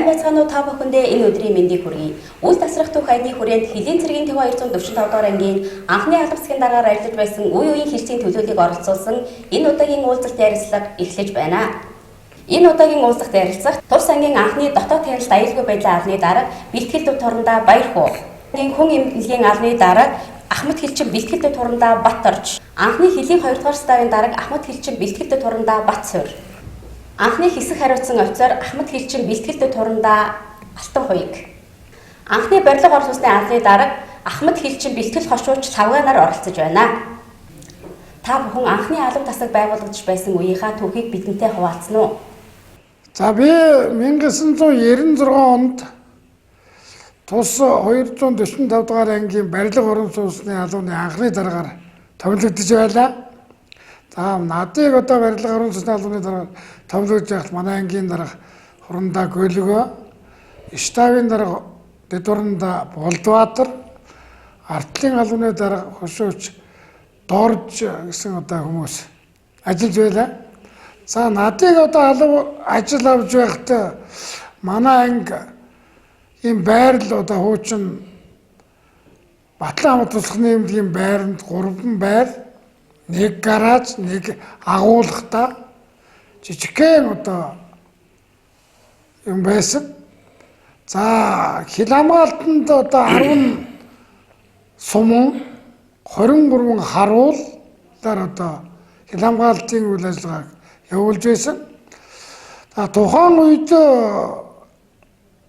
Байцгаана уу, та бүхэндээ энэ өдрийн мэндийг хүргэе. Үл тасрах түүх аяны хүрээнд хөлийн цэргийн ТВ 245 дугаар ангийн анхны алба засгийн даргаар ажиллаж байсан үе үеийн хэлцийн төлөөллийг оролцуулсан энэ удаагийн уулзалт ярилцлага эхлэж байна. Энэ удаагийн уулзалт ярилцах тус ангийн анхны дотоод хяналт аюулгүй байдлын албаны дарга бэлтгэл төв турандаа Баярхүү. Ангийн хүн эмнэлгийн албаны дарга Ахмад хилчин бэлтгэл төв турандаа Бат орж. Анхны хөлийн 2 дугаар ставын дарга Ахмад хилчин бэлтгэл төв турандаа Бат суурь. Анхны хэсэг хариуцсан офицер Ахмад хилчин бэлтгэл төв турандаа Алтан хуйг. Анхны барилга ор цусны албаны дарга Ахмад хилчин бэлтгэл хошууч Лавга нар оролцож байна. Та бүхэн анхны алба тасаг байгуулагдаж байсан үеийнхаа түүхийг бидэнтэй хуваалцсан уу? За, би 1996 онд тус 245 дугаар ангийн барилга орон сууцны албаны анхны даргаар томилогдож байлаа. За, надыг одоо барилга орон сууцны албаны даргаар томилогдож байхад манай ангийн дарга Хурандаа Гөлгөө, штабын дарга Дэдуранда Болдбаатар, артлын албаны дарга Хошууч Дорж гэсэн одоо хүмүүс ажиллаж байлаа. За, надыг одоо алба ажил авч байхдаа манай анги ийм байрал одоо хуучин Батлан хамт туслах нийгэмлэгийн байранд 3 байр, нэг гараж, нэг агуулгатай жижигхэн одоо юм байсан. За, хил хамгаалтанд одоо 10 сумун, 23 харууллаар одоо хил хамгаалтын үйл ажиллагааг явуулж байсан. За, тухайн үед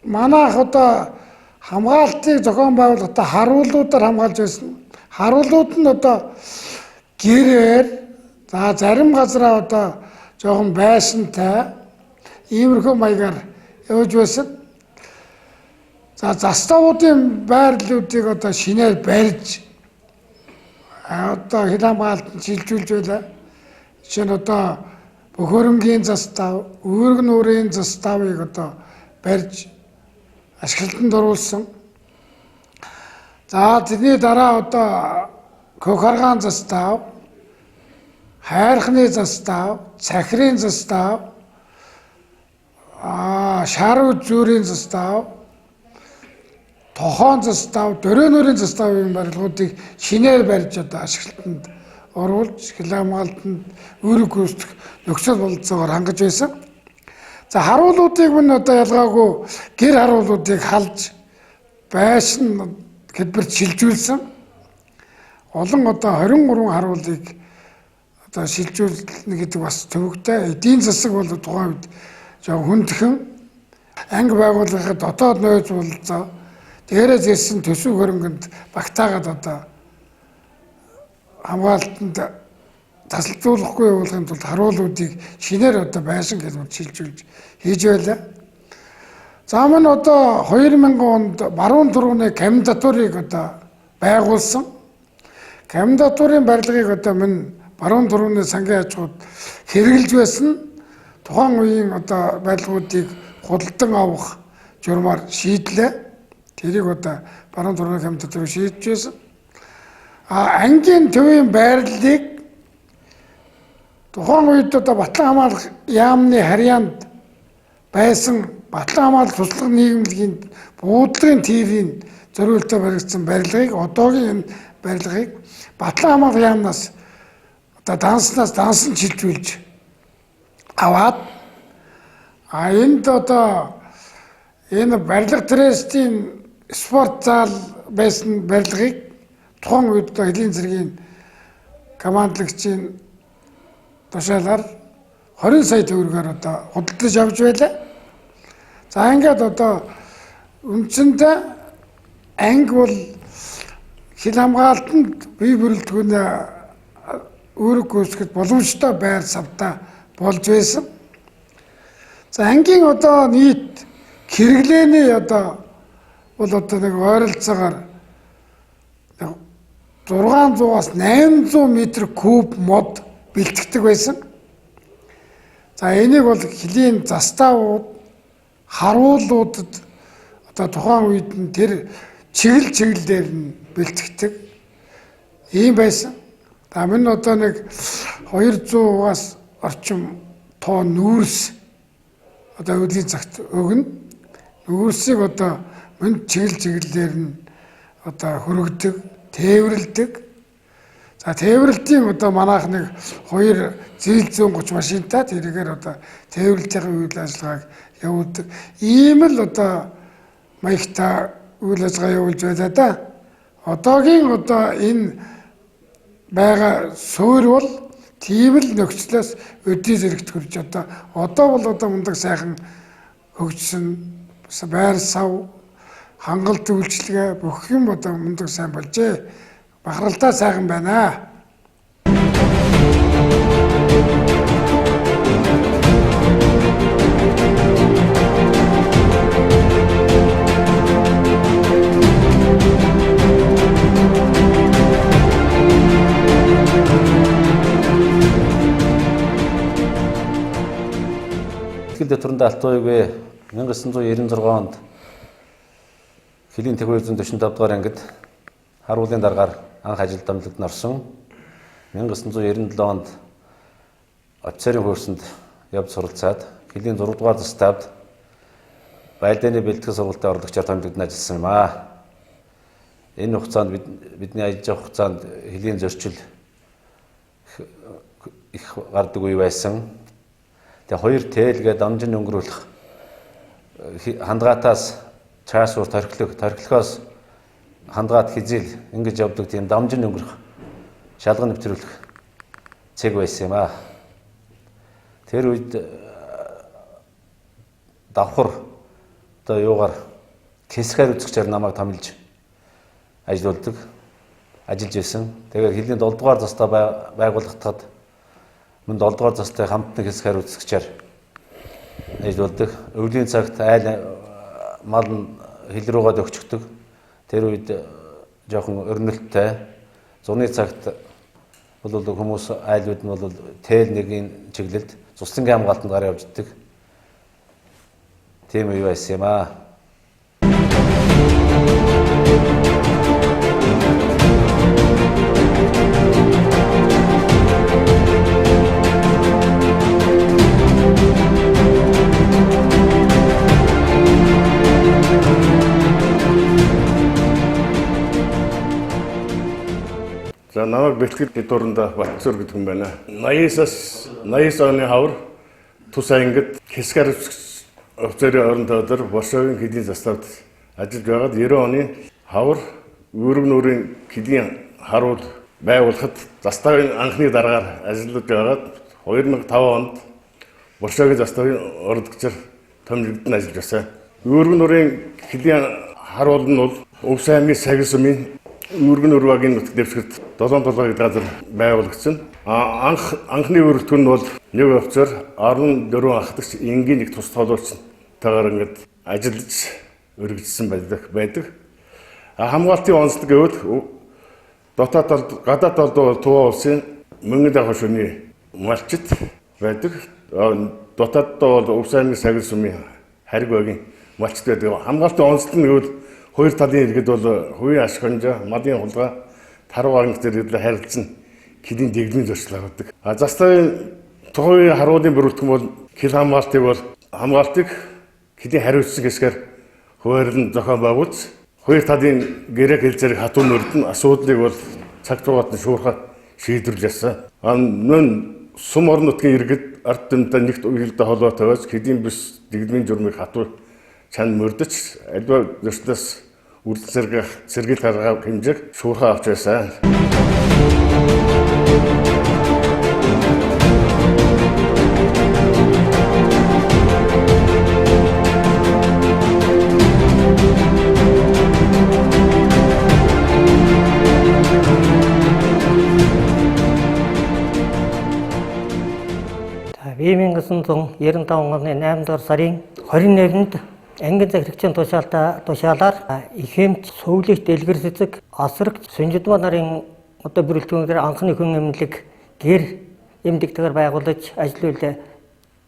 манайх одоо хамгаалтыг зохион байгуулалтаа харуулуудаар хамгаалж байсан. Харуулууд нь одоо гэрээр, за зарим газараа одоо жоохон байшинтай иймэрхүү маягаар явж байсан. За, заставуудын байрлалуудыг одоо шинээр барьж одоо хил хамгаалтанд шилжүүлж байлаа. Жишээ нь одоо Бөхөрөнгийн застав, Үүрэг нуурын заставыг одоо барьж ашиглалтанд оруулсан. За, тэрний дараа одоо Кохаргаан застав, Хайрхны застав, Цахирын застав, Шаруу зүүрийн застав, Тохоон застав, Дөрөөнүүрийн заставын барилгуудыг шинээр барьж одоо ашиглалтанд оруулж хил хамгаалтанд үүрэг гүйцэтгэх нөхцөл бололцоогоор хангаж байсан. За, харуулуудыг мөн одоо ялгаагүй гэр харуулуудыг халж байшин хэлбэрт шилжүүлсэн. Олон одоо 23 харуулыг одоо шилжүүлнэ гэдэг бас төвөгтэй. Эдийн засаг бол тухайн үед жоохон хүндхэн, анги байгууллагын дотоод нөөц бололцоо дээрээс ирсэн төсөв хөрөнгөнд багтаагаад одоо хамгаалтанд тасалдуулахгүй явуулахын тулд харуулуудыг шинээр одоо байшин хэлбэрт шилжүүлж хийж байлаа. За, мөн одоо 2000 онд баруун тургууны комендатурыг одоо байгуулсан. Комендатурын барилгыг одоо мөн баруун тургууны сангийн аж ахуйд хэрэглэж байсан. Тухайн үеийн одоо барилгуудыг худалдан авах журмаар шийдлээ. Тэрийг одоо баруун тургууны комендатурыг шийдэж байсан. А ангийн төвийн байрлалыг тухайн үед одоо Батлан хамгаалах яамны харьяанд байсан Батлан хамгаалах туслах нийгэмлэгийн буудлын тивийн зориултаар баригдсан барилгыг, одоогийн энэ барилгыг Батлан хамгаалах яамнаас одоо данснаас дансан шилжүүлж аваад, а энд одоо энэ барилга трестийн спорт зал байсан барилгыг тухайн үед одоо хөлийн цэргийн командлагчийн тушаалаар 20 сая төгрөгөөр одоо худалдаж авч байлаа. За, ингээд одоо үндсэндээ анги бол хил хамгаалтанд бие бүрэлдэхүүнээ үүрэг гүйцэтгэх боломжтой байр савтай болж байсан. За, ангийн одоо нийт хэрэглээний одоо бол одоо нэг ойролцоогоор 600-аас 800 метр куб мод бэлтгэдэг байсан. За, энийг бол хөлийн заставууд, харуулуудад одоо тухайн үед нь тэр чиглэл чиглэлээр нь бэлтгэдэг ийм байсан. За, мөн одоо нэг 200-аас орчим тонн нүүрс одоо өдлийн цагт өгнө. Нүүрсийг одоо мөн чиглэл чиглэлээр нь одоо хөрөгдөг, тээвэрлэдэг. За тээвэрлэлтийн одоо манайх нэг 2 зээл 130 машинтай тэргээр одоо тээвэрлэлтийн үйл ажиллагааг явуулдаг. Ийм л одоо маягтай үйл ажиллагаа явуулж байлаа да. Одоогийн одоо энэ байгаа суурь бол тийм л нөхцлөөс өдий зэрэгт хөрж одоо бол одоо мундаг сайхан хөгжсөн байр сав хангалт үйлчилгээ бүх юм одоо мундаг сайн болжээ. Бахархалтай сайхан байна. Сэтгэл дэвтүрэндээ Алтууягүй 1996 онд Хөлийн 5245 дугаар ангид харуулын даргаар анх ажилд томилогдсон орсон. 1997 онд офицерын курсанд явж суралцаад хөлийн 6 дугаар заставд байлдааны бэлтгэл сургуультын орлогчоор томилогдсон ажилласан юм аа. Энэ хугацаанд бидний ажиллаж явах хугацаанд хөлийн зөрчил их гардаг үе байсан. Тэгээ хоёр тээлгээ дамжин өнгөрүүлэх хандгаатаас чаасуур торхилох, торхилохоос хандгаат хизээл ингэж явдаг тийм дамжин өнгөрөх шалган нэвтрүүлэх цэг байсан юм аа. Тэр үед давхар одоо юугаар хэсгээр үзэгчээр намайг томилж ажиллаулдаг, ажиллаж байсан. Тэгээд хөлийн 7 дугаар застаа байгуулагдахад мөн 7 дугаар застай хамт нэг хэсгээр үзэгчээр ажиллаулдаг. Өвлийн цагт айл мал хил рүүгээ өгчөгдөг. Тэр үед жоохон өрнөлттэй. Зуны цагт бол хүмүүс айлууд нь бол тээл нэгийн чиглэлд цуслангийн хамгаалтанд гараа явж идэг. Тийм үе байсан юм аа. За намайг бэлтгэл дэдүүрэндээ Батцүр гэдэг хүн байна. 89 оны хавар тус ангид хэсгээр офицерын орон тойдор Варшавын хөлийн заставд ажиллаж байгаад 90 оны хавар үүрэг нүрийн хөлийн харуул байгуулахад заставын анхны дараагаар ажиллаж байгаад 2005 онд Варшавын заставын ордогчоор томилогдсон ажиллаж байсан. Үүрэг нүрийн хөлийн харуул нь бол Өвс аймгийн Сагил сумын Үүргэн өрвагийн нутаг дэвсгэрт 7-7 гэдэг газар байгуулагдсан. Анхны өргөтгөн нь бол нэг офицер 14 ахлагч энгийн нэг тус толгойчтойгоор ингээд ажиллаж өргөжсөн байдаг. Хамгаалтын онцлог гэвэл дотоод талд гадаад талд бол Тува улсын мөнгөн давхар шөнийн малчит байдаг. Дотооддоо бол Өвс аймгийн Сагил сумын хариг багийн малчит байдаг. Хамгаалтын онцлог нь гэвэл хоёр талын иргэд бол хувийн ашиг хонжоо, малын хулгай, таруу анги зэрэг харилцсан хөлийн дэглэмийн зөрчил гаргадаг. Заставын тухайн харуулын бүрэлдэхүүн бол хил хамгаалтыг хөлийн хариуцсан хэсгээр хуваарлан зохион байгуулж хоёр талын гэрээ хил зэрэг хатуу мөрдөн асуудлыг бол цаг зугаат нь шуурхай шийдвэрлэсэн. Мөн сум орон нутгийн иргэд ард түмэнтэй нэгт уялдаа холбоо тавиад хөлийн бүс дэглэмийн журмыг хатуу чанд мөрдөж аливаа зөрчлөөс үргэлж сэргийл гаргах хэмжээг шуурхай авч байсан. За би 1995 оны 8 дугаар сарын 21-нд ангийн захирагчийн тушаалаар ихэмч сувлэгч дэлгэр цэцэг асрагч Сүнжидмаа нарын одоо бүрэлдэхүүнээр анхны хүн эмнэлэг гэр эмнэлэгтэйгээр байгуулж ажил үйл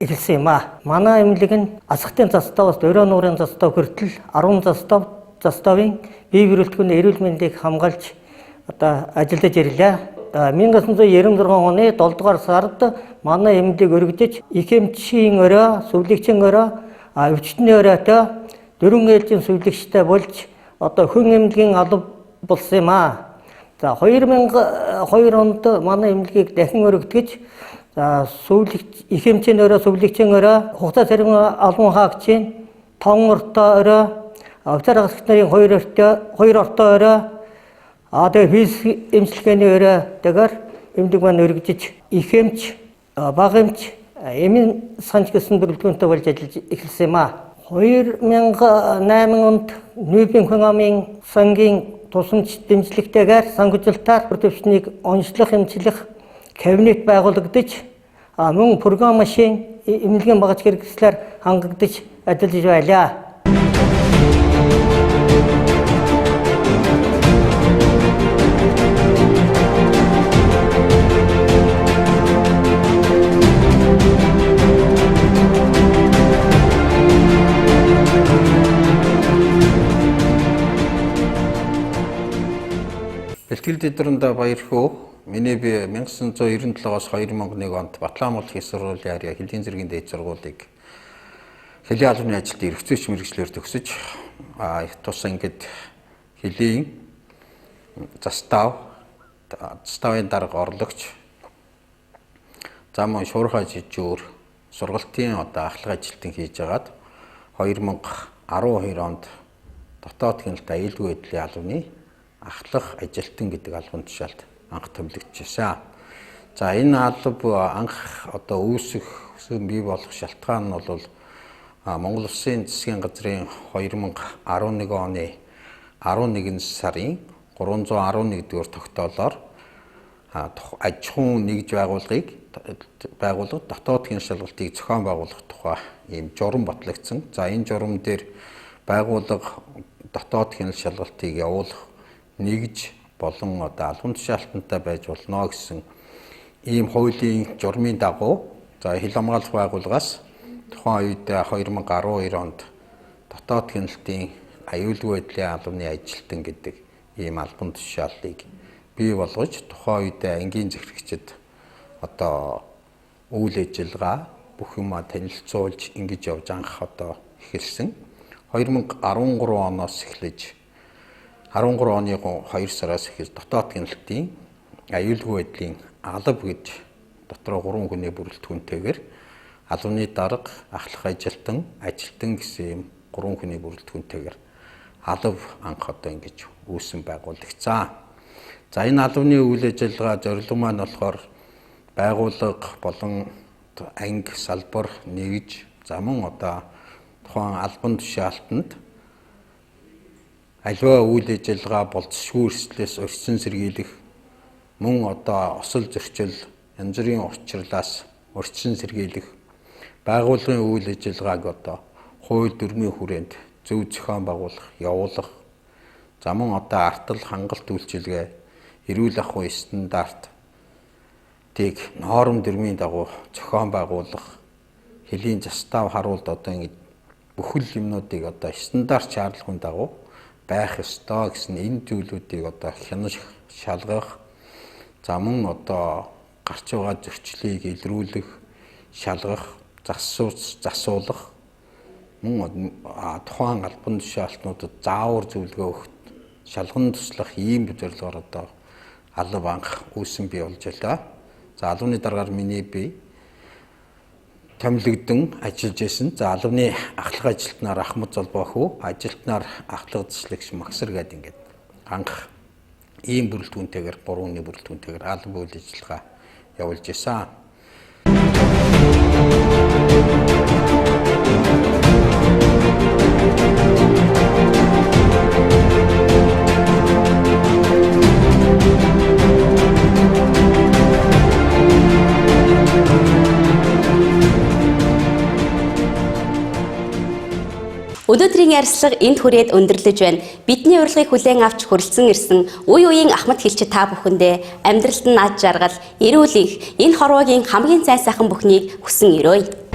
эхэлсэн юм аа. Манай эмнэлэг нь асгатын заставаас орой нуурын застав хүртэл 10 заставын бие бүрэлдэхүүний эрүүл мэндийг хамгаалж одоо ажиллаж ирлээ. 1996 оны 7 дугаар сард манай эмнэлэг өргөдөж ихэмчийн орой, сувлэгчийн орой, өвчтний оройтой 4 ээлжийн сувилагчтай болж одоо хүн эмнэлгийн алба болсон юм аа. За 2002 онд манай эмнэлгийг дахин өргөтгөж, за сувилагч их эмчийн өрөө, сувилагчийн өрөө, хугацаа цэрэг албан хаагчийн 5 ортой өрөө, офицер хасагч нарын 2 ортой өрөө, тэгээ физик эмчилгээний өрөө дэгээр эмнэлэг маань өргөжиж, их эмч, бага эмч, эмийн санч гэсэн бүрэлдэхүүнтэй болж ажиллаж эхэлсэн юм аа. 2008 онд Нүүбийн хүн амын сангийн тусламж дэмжлэгтэйгээр санхүүжилтээр төвшнийг онцлох эмчлэх кабинет байгуулагдаж, мөн програм машин, эмнэлгийн багаж хэрэгслээр хангагдаж ажиллаж байлаа. Бэлтгэл дэдрэндээ баярхөө. Миний би 1997-оос 2001 онд Батлаамул их сургуулийн харьяа хөлийн зэргийн дээд сургуулийг хөлийн албаны ажилд эрхцээч мэргэжлээр төгсөж, тус ангид хөлийн заставын дарга орлогч, за мөн шуурхай жижүүр сургалтын одоо ахлах ажилтан хийж агаад 2012 онд дотоод хяналт аюулгүй байдлын албаны ахлах ажилтан гэдэг албан тушаалд анх томилогдчихсан. За энэ алба анх одоо үүсэх бий болох шалтгаан нь бол Монгол Улсын засгийн газрын 2011 оны 11 сарын 311 дугаар тогтоолоор аж ахуйн нэгж байгууллагыг байгуулах дотоод хяналт шалгалтыг зохион байгуулах тухай ийм журам батлагдсан. За энэ журам дээр байгууллага дотоод хяналт шалгалтыг явуулах нэгж болон одоо албан тушаалтантай байж болно гэсэн ийм хуулийн журмын дагуу за хил хамгаалах байгууллагаас тухайн үед 2012 онд дотоод хяналтын аюулгүй байдлын албаны ажилтан гэдэг ийм албан тушаалыг бий болгож тухайн үед ангийн захирагчид одоо үйл ажиллагаа бүх юмаа танилцуулж ингэж явж анх одоо эхэлсэн. 2013 оноос эхлэж 13 оны 2 сараас эхэлж дотоод хяналтын аюулгүй байдлын алба гэж дотроо 3 хүний бүрэлдэхүүнтэйгээр албаны дарга, ахлах ажилтан, ажилтан гэсэн ийм 3 хүний бүрэлдэхүүнтэйгээр алба анх одоо ингэж үүсэн байгуулагдсан. За энэ албаны үйл ажиллагаа зорилго маань болохоор байгууллага болон анги салбар нэгж за мөн одоо тухайн албан тушаалтанд аливаа үйл ажиллагаа болцсгүй эрсдлээс өрсөн сэргийлэх, мөн одоо осол зөрчил, янз бүрийн учирлаас өрсөн сэргийлэх, байгууллагын үйл ажиллагааг одоо хууль дүрмийн хүрээнд зөв зохион байгуулах, явуулах, за мөн одоо артал хангалт үйлчилгээ, эрүүл ахуйн стандарт тийг норм дүрмийн дагуу зохион байгуулах, хөлийн застав харуулд одоо ингэж бүхэл юмнуудыг одоо стандарт шаардлагын дагуу байх ёстой гэсэн энэ зүйлүүдийг одоо хянах, шалгах, за мөн одоо гарч байгаа зөрчлийг илрүүлэх, шалгах, засуулах, мөн тухайн албан тушаалтнуудад заавар зөвлөгөө өгөх, шалган туслах ийм зорилгоор одоо алба анх үүсэн бий болж байлаа. За албаны даргаар миний бие томилогдсон ажиллаж байсан. За албаны ахлах ажилтнаар Ахмад Золбоохүү, ажилтнаар ахлах заслагч Магсар гэдэг ингээд анх ийм бүрэлдэхүүнтэйгээр 3 хүний бүрэлдэхүүнтэйгээр алба үйл ажиллагаа явуулж байсан. Өнөөдрийн ярилцлага энд хүрээд өндөрлөж байна. Бидний урилгыг хүлээн авч хүрэлцэн ирсэн үе үеийн Ахмад хэлчид та бүхэндээ амьдралд нь ад жаргал, эрүүл энх, энэ хорвоогийн хамгийн сайн сайхан бүхнийг хүсэн өрөөе.